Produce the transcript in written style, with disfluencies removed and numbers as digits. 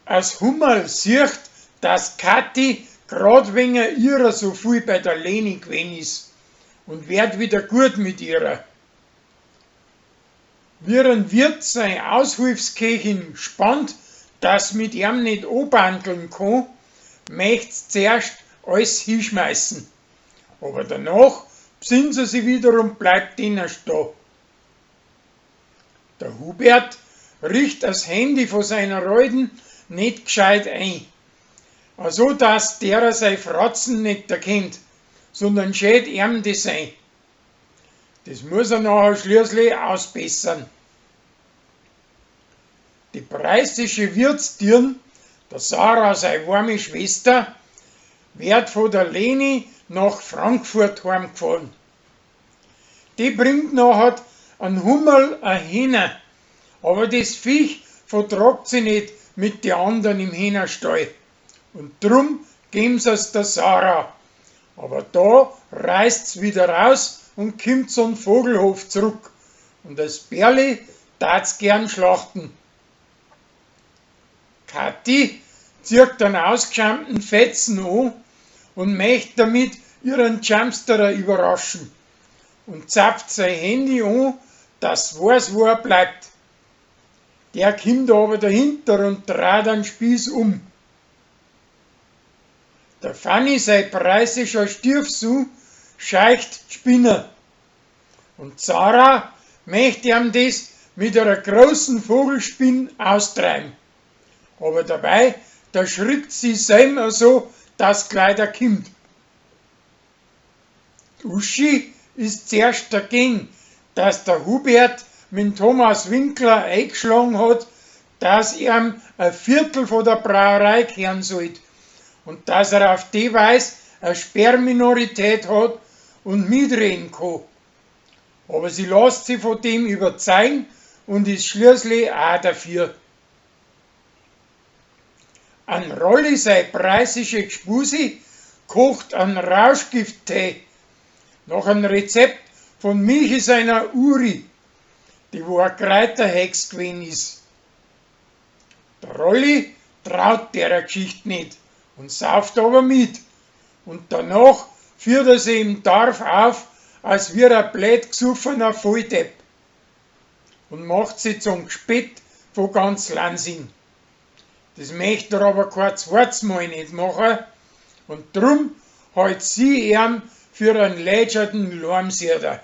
As Hummerl siecht, dass Kathi grad wegen ihrer so viel bei der Leni gewesen is und werd wieder gut mit ihrer. Wie ein Wirt sei Aushilfsköchin spannt, dass mit ihm nicht anbandeln kann, möcht's zuerst alles hinschmeißen. Aber danach besinnt sie sich wieder und bleibt drinnen stehen. Der Hubert richt das Handy von seiner Alten nicht gescheit ein, also dass derer sei Fratzen nicht erkennt, sondern schät ihm das ein. Das muss er nachher schließlich ausbessern. Die preußische Wirtsdirn, der Sarah sei warme Schwester, wird von der Leni nach Frankfurt heimgefahren. Die bringt nachher an Hummerl a Hähner, aber das Viech vertragt sie nicht mit die anderen im Hähnerstall. Und drum geben sie's der Sarah. Aber da reißt's wieder raus und kommt zum Vogelhof zurück. Und das Bärli tat's gern schlachten. Kathi zieht einen ausgeschäumten Fetzen an und möchte damit ihren Jumpsterer überraschen und zapft sein Handy an, dass weiß, wo er bleibt. Der kommt aber dahinter und dreht den Spieß um. Der Fanny sei preußischer Stiefsohn scheicht die Spinner. Und Sarah möchte ihm das mit einer großen Vogelspinne austreiben. Aber dabei, da schrickt sie selber so, dass gleich der kommt. Die Uschi ist zuerst dagegen, dass der Hubert mit Thomas Winkler eingeschlagen hat, dass ihm ein Viertel von der Brauerei kehren sollte und dass er auf die Weise eine Sperrminorität hat und mitreden kann. Aber sie lässt sich von dem überzeugen und ist schließlich auch dafür. An Rolli sei preußische Gspusi kocht an Rauschgifttee nach einem Rezept von Michi seiner Uri, die wo a Kräuterhex gewesen is. Der Rolli traut der Geschichte nicht und sauft aber mit. Und danach führt er sich im Dorf auf, als wie ein blöd gesoffener Volldepp und macht sie zum Gespött von ganz Lansing. Das möchte er aber kein zweites Mal nicht machen und drum hält sie ihn für einen lätscherten Lormsieder.